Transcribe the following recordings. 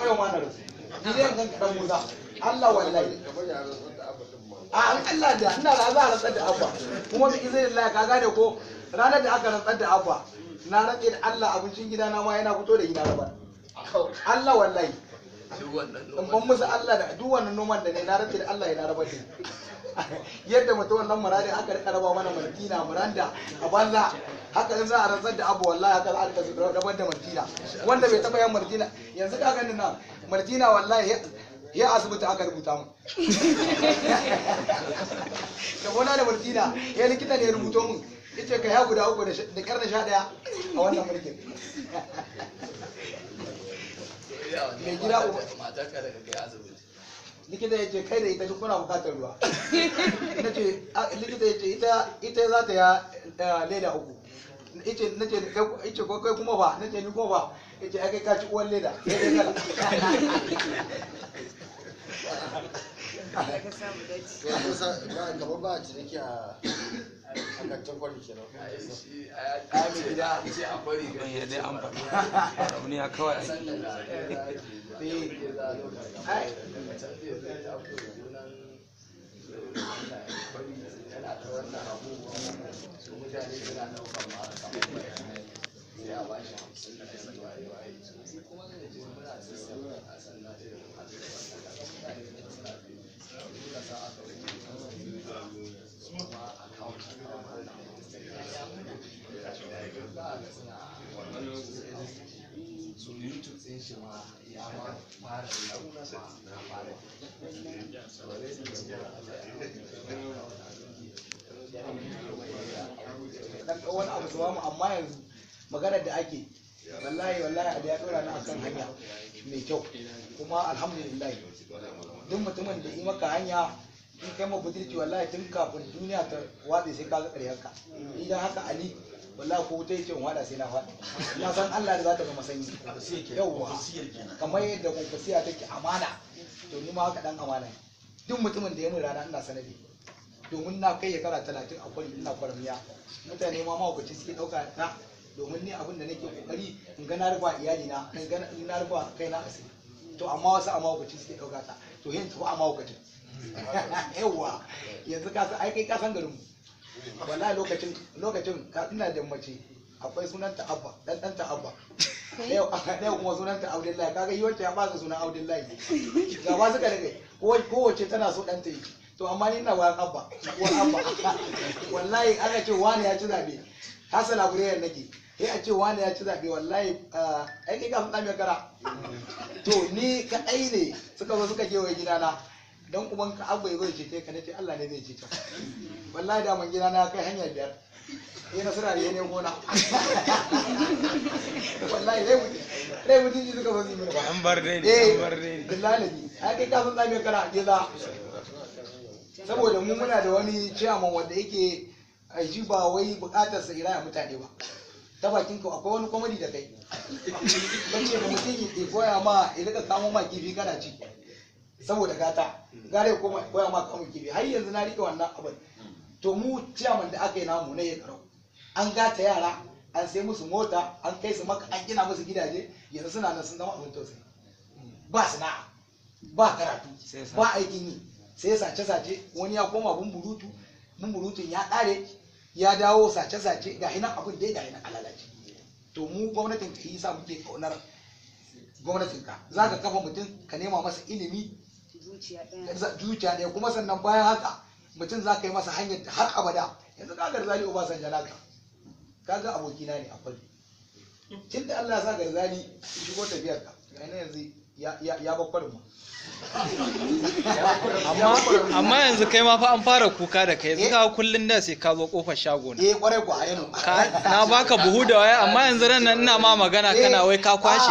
yau ma na rasu ni dai zan kaɗan Musa Allah wallahi a an Allah da ina da za a rantsar da Abba kuma bi izinin Allah ka gane ko ranar da aka rantsar da Abba na rantse da Allah abincin gidana ma yana fito da gida rabar Allah wallahi in ban musu Allah da duk wannan noman da ne na rantse da Allah yana rabar da yadda mutum wannan muradin aka rika raba mana martina muranda a banza haka in za a rantsar da abu wallahi haka za a rika rabar da martina wanda bai taba yin martina yanzu ka gani nan martina wallahi ya asibiti aka rubuta mu da gona da martina ya likita ne ya rubuto mun yace ka ya guda uku da kyar da 11 a wannan mulkin mai gida uba likita ya ce kai da ita duk kuna bukatar ruwa na ce likita ya ce ita za ta ya leda uku na ce ice ko kai kuma ba na ce ni kuma ba ya ce ai kai ka ci uwan leda sai dai kala kamar ba a ciniki a kantin kwari kenan. Ai mai gida ce a kwari ga Ya dai an faɗi rauniya kawai ake. Ai So YouTube din shi ma ya ma fara yi ma na fara dan wani abu su bamu amma yanzu maganar da ake wallahi wallahi a da ya dora ni akan hanya mai kyau kuma alhamdulillah duk mutumin da yi maka hanya in kai ma budurci wallahi tun kafin duniya ta watse sai ka ga ƙaryar ka idan haka ali wallahi ko wuta yace in wada sai na faɗi na san Allah da za ta zama sanyi yawwa kamar yadda kwankwasiya take amana to ni ma haka dan amana ne duk mutumin da ya mun rana ina sanadi domin na kai shekara 30 a kwari ina kwarmiya mutane ma mahaukaci suke ɗauka ta domin ni abin da nake kokari in ga na rufa iyali na in ga na rufa kai na asiri to amma wasu a mahaukaci suke ɗauka ta to yin tafi a mahaukacin yawwa yanzu ka san ai kai ka san garin mu wallahi lokacin lokacin ka ina da mace akwai sunanta Abba dan dan ta Abba ɗaya kuma sunanta Abdullahi kaga yi wacce ya ba sunan Abdullahi gaba suka rage kowace tana so ɗanta yi to amma ni ina bayan Abba uwar Abba wallahi aka ce wani ya ci zabe Hassan Aburiyar nake sai a ce wani ya ci zabe wallahi ai kai kafin ɗan kara to ni kaɗai ne suka zo suka kewaye gidana dan uban ka Abba ya zo ya cece ka nace Allah ne zai cece ka wallahi da man gidana kai hanya biyar eh nasara ne ne gona wallahi dai mutunci suka zo su yi mini ba An bar dai ne, an bar dai ne. billahi ai kai ka san tsami kana gida saboda mu muna da wani ciyaman wanda yake ai shi ba wai bukatar sa iraya mutane ba ta bakin ka akwai wani comedy da kai kace da mutum ya koya ma ya rika kamo ma kifi kana ci saboda gata gare ya koma koya ma kamun kifi har yanzu na rike wannan abin to mu ciyaman da aka yi namu na ya an gata yara an sai musu mota an kai su maka an gina musu gidaje yanzu suna nan sun zama abin tausayi ba sana'a ba karatu ba aikin yi sai sace-sace wani ya koma bumburutu bumburutun ya ƙare ya dawo sace-sace ga hinan abin dai ga hinan alalace to mu gwamnatin ka yi sa muke kaunar gwamnatin ka za ka kafa mutum ka nema masa ilimi Zuciya ɗaya. zuciya ɗaya kuma sannan bayan haka mutum za ka yi masa hanyar da har abada yanzu ka garzali Obasanjo naka kaga abokina ne a kwalli tun da Allah ya sa garzali ya shigo tafiyar ka ga ina yanzu ya bar kwarin ma Amma yanzu kai ma fa an fara kuka da kai yanzu ka kullun da sai ka zo kofar shago na. Eh kwarai ku a yano Na baka buhu da waya amma yanzu ran nan ina ma magana kana wai ka kwashe.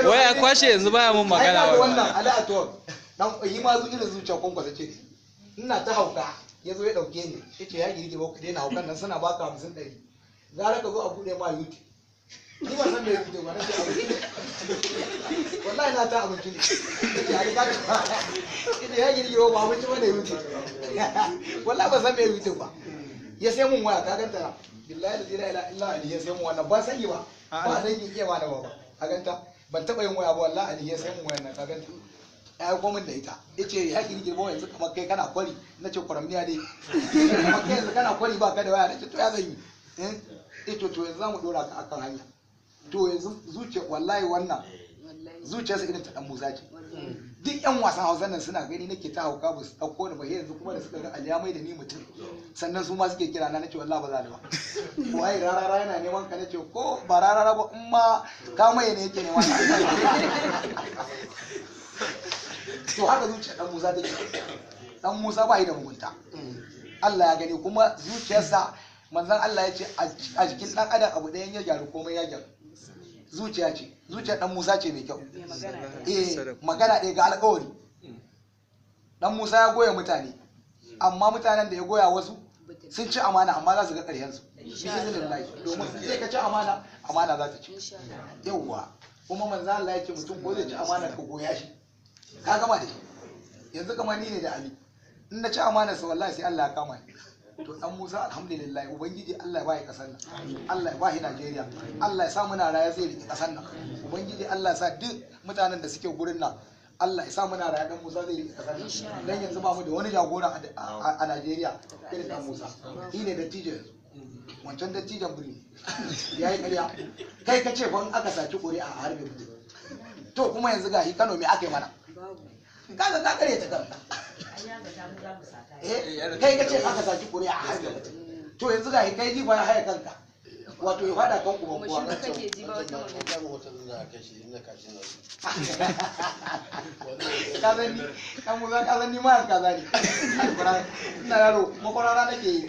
Wai ya kwashe yanzu baya mun magana ai wai. wannan ala atuwa dan yi ma zu irin zuciya kwankwasa ce ina ta hauka ya zo ya dauke ni yace ya girge ba ku daina haukan nan suna baka 50 ɗari gara ka zo a bude ma YouTube ni ba san me YouTube ba nace abinci ne wallahi na ta abinci ne yace ai ka yace ya girge ba abinci ba ne YouTube wallahi ba san me YouTube ba ya sai mun waya ka ganta na billahi la ilaha illa ali ya sai mun wannan ba sani ba ba dan ki iya ba da ba a ganta Ban taɓa yin waya ba wallahi, Ali ya sai mun wayan nan, ka ganta, ya aiko min da ita. Yace ya ki girma yanzu kamar kai kana kwari. Nace kwaramniya dai, kamar kai yanzu kana kwari ba ka da waya. Nace to ya zan yi? Eh, to yanzu zamu dora ka akan hanya. To yanzu zuciya, wallahi wannan zuciyarsa irin ta dan Musa ce. Duk yan wasan Hausa nan suna gani nake ta hauka, ba su dauko ni ba. Yanzu kuma da suka ga Ali ya mai da ni mutum, sannan su ma suke kira na. Nace wallahi ba za ni ba. Wai rarara yana neman ka. Nace ko ba rarara ba, in ma ka mai ne yake neman ka. To haka zuciyar dan Musa take. Dan Musa ba yi da mugunta, Allah ya gani. Kuma zuciyarsa, manzon Allah ya ce a jikin dan adam abu ɗayan ya gyaru, komai ya gyaru. Zuciya ce, zuciyar dan Musa ce mai kyau. Eh, magana ɗaya ga alƙawari. Dan Musa ya goya mutane, amma mutanen da ya goya wasu sun ci amana, amma za su ga ƙarshen su biiznillahi. Domin sai ka ci amana, amana za ta ci. Yawwa, kuma manzo Allah ya ce mutum ko zai ci amana, ka goya shi, ka gama da shi. Yanzu kamar ni ne da Ali, in na ci amana sa, wallahi sai Allah ya kama ni. To dan Musa, alhamdulillah, ubangiji Allah ya bashi kasar nan, Allah ya bashi Najeriya, Allah ya sa muna raya zai riki kasar nan. Ubangiji Allah ya sa duk mutanen da suke gurin nan, Allah ya sa muna raya dan Musa zai riki kasar nan. Dan yanzu ba mu da wani jagora a Najeriya irin dan Musa. Shi ne dattijo yanzu. Wancan dattijon birni ya yi ƙarya. Kai ka ce fa in aka saci ƙuri'a a harbe mutum. To kuma yanzu ga shi Kano, me aka yi mana? Kaga ka kare ta kanka. Eh, kai ka ce aka saki ƙuri'a a harbe mutum. To yanzu ga kai jifa ya haya kanka, wato ya fada kan uban kowa. Kake ji ba wata An kama hoton da aka shi inda kashin nan. Ka san ni dan Musa, ka san ni ma kaza ne. Alquran, ina yaro makwarara nake yi.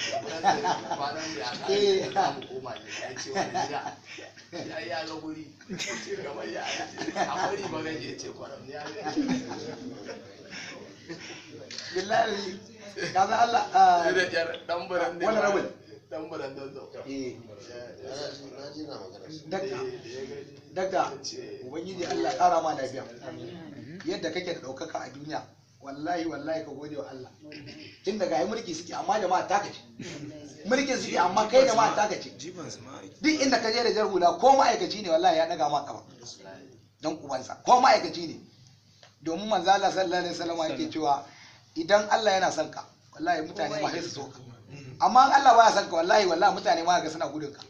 Kwanan da aka koma ne ya ce wani gida ya ya ga guri ce kamar ya a kwari ba gaje ce kwaram ya. Billahi ka san Allah ah, Da yar dan buran ne. Wani rabin. Dan buran dan zo. Eh. Na ji na magana. Dakta, dakta, ubangiji Allah ya kara ma lafiya. Yadda kake da ɗaukaka a duniya, wallahi wallahi ka gode wa Allah. Tun daga ai mulki suke, amma jama'a taka ce. Mulkin suke, amma kai jama'a taka ce. Duk inda ka je da jar hula, ko ma'aikaci ne, wallahi ya ɗaga ma kafa. Don ubansa, ko ma'aikaci ne. Domin manzo Allah sallallahu alaihi wasallam yake cewa idan Allah yana son ka, wallahi mutane ma sai su so ka. Amma in Allah baya son ka, wallahi wallahi mutane ma ga suna gudun ka.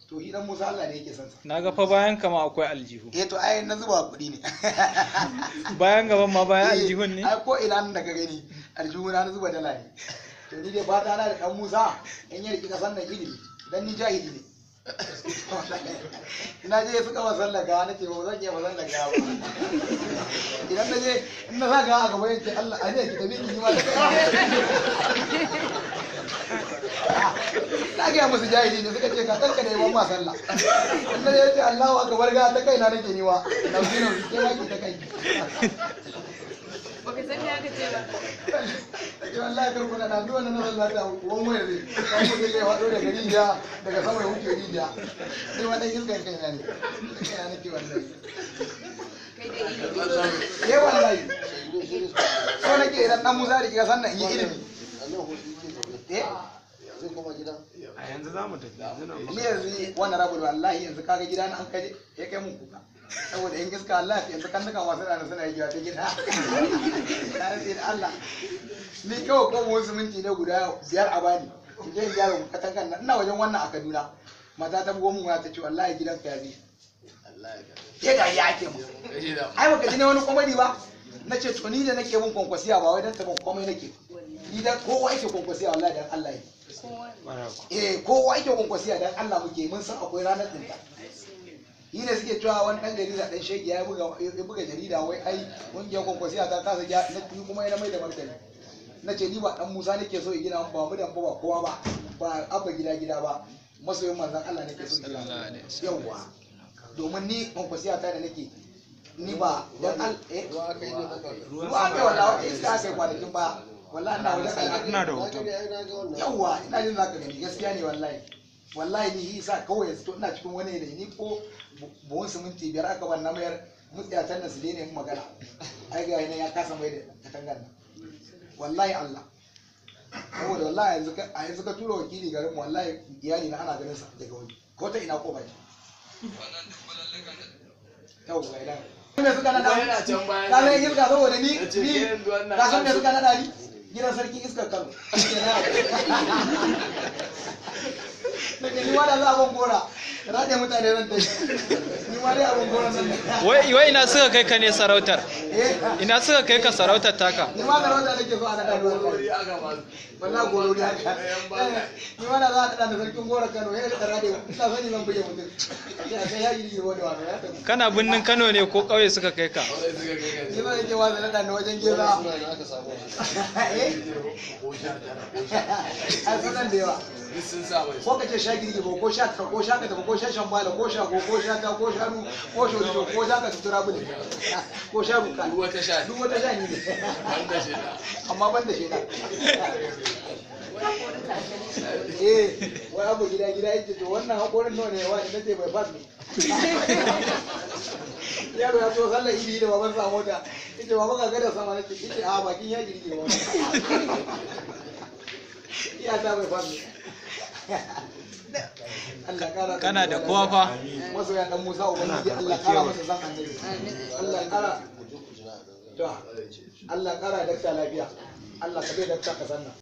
To shi dan Musa Allah ne yake son sa. Na ga fa bayan kama akwai aljihu. Eh, to ai na zuba kuɗi ne. Bayan gaban ma bayan aljihun ne. Ai ko ina nan da ka gani aljihuna na zuba dala ne. To ni dai fata na da dan Musa in ya riki kasan nan ilimi, dan ni jahili ne. Ina je suka masallar gawa, nace ba zan iya masallar gawa ba. Idan na je in na sa gawa a gaba, yanke Allah a ne ki tafi ki yi ma da kai. Na gaya musu jahili ne, suka ce ka kanka ne ban ma sallah. In na je ce Allahu akbar, ga ta kaina nake niwa. Nauyi nauyi ke ma ki ta kai. Baka san me aka ce ba. Ake wallahi kar kuna da duk wannan nazar ta uwan wayar ne. Kan ku zai faɗo daga rijiya, daga sama ya wuce rijiya. Sai wannan iskan kaina ne. Kaina nake wallahi. Kai dai ilimi. Eh wallahi. So nake idan dan Musa da kika sannan in yi ilimi. A nan hutu yake zaune. Eh. Zai koma gida. A yanzu za mu tafi yanzu nan. Ni yanzu wannan rabu da wallahi yanzu kaga gida na an kaje ya kai mun kuka. Saboda in iska Allah yanzu kan duka masu rana suna yi ta gida. Na rantse da Allah. Ni kawai kan wasu minti ne guda 5 a bani. In je in gyara katangan nan, ina wajen wannan a Kaduna. Mata ta bugo mun waya ta ce wallahi gidanka ya bi. Ke da ya ake mu. Ai baka ji ne wani komedi ba? Na ce to ni da nake bin kwankwasiya ba wai dan ta ban komai nake. Ni da kowa yake kwankwasiya, wallahi dan Allah yake. Eh, kowa yake kwankwasiya dan Allah muke, mun san akwai ranar tsinta. Yi ne suke cewa wani dan jarida dan shege ya buga jarida wai ai ƙungiyar kwankwasiya ta kasa gya na ni kuma yana mai da martani. Na ce ni ba dan Musa nake so ya gina ba mu dan ba kowa ba, ba abba gida gida ba, masoyin manzon Allah nake so ya gina. Yawwa. Domin ni kwankwasiya ta da nake ni ba dan al eh Ruwa aka yi ne ko ba? Ruwa aka yi wallahi, wata iska aka yi kwanakin baya. Wallahi ina wajen al'adu. Ina da Na hoton. gani ai na ga wannan. Yawwa, ina jin zaka gani, gaskiya ne wallahi. Wallahi ni isa kawai yanzu to ina cikin wani yanayi, ni ko buhun siminti 5 aka ban na mayar, mutsiyatan nan su daina yin magana. Ai ga nan ya kasa mai da katangar nan. Wallahi Allah. Saboda wallahi yanzu ka a yanzu ka tura wakili garin mu, wallahi iyali na ana ganin sa daga waje. Ko ta ina ko ba ce. Yau ga idan me suka nada? Yana can bayan. Ka san iska saboda ni Ya ce, ni yanzu wannan ka san me suka nada ni? Gidan sarki iskar Kano. Nake ni ma da za a ban gora rade mutane zan tafi, ni ma dai abin gora nan. Wai wai ina suka kai ka ne sarautar? Eh. Ina suka kai ka sarautar taka? Ni ma sarauta nake so a nada ni wallahi. Gorori aka ba su. Wallahi gorori haka. Ni ma da za a nada ni sarkin gora Kano, ya da rade ina sani zan buge mutum sai a sai ya yi wani wani ya tafi. Kana birnin Kano ne ko ƙauye suka kai ka? Kawai suka kai ka. Ni ma nake wa nada ni wajen geza. Suna da aka samu shi. Eh. Ko 19, ko 19. Ai sunan da yawa. Duk sun sa mai. Ko ka ce sha girgi ko sha ka ko sha ka tafi ko sha shambala ko sha ko ko sha ta ko sha ru ko shorijo ko sha ka tutura bule ko sha ruka. Duk wata sha. Duk wata sha ni ne. Banda shi da. Amma ban da sheda. Eh, wai abu gida gida yake to wannan hakorin nawa ne wa ina ce bai fas ne. Yaro ya so sallar idi da baban sa mota, yace baba ka ga da sama, nace yace a bakin ya girgi ba. Iya ta bai fas ne. Allah kara. Kana da kowa fa. Masoya dan Musa, ubangiji Allah kara masa san annabi. Allah kara. Ku je ku jira a nan. To Allah kara dakta lafiya. Allah ka bai dakta ka sannan.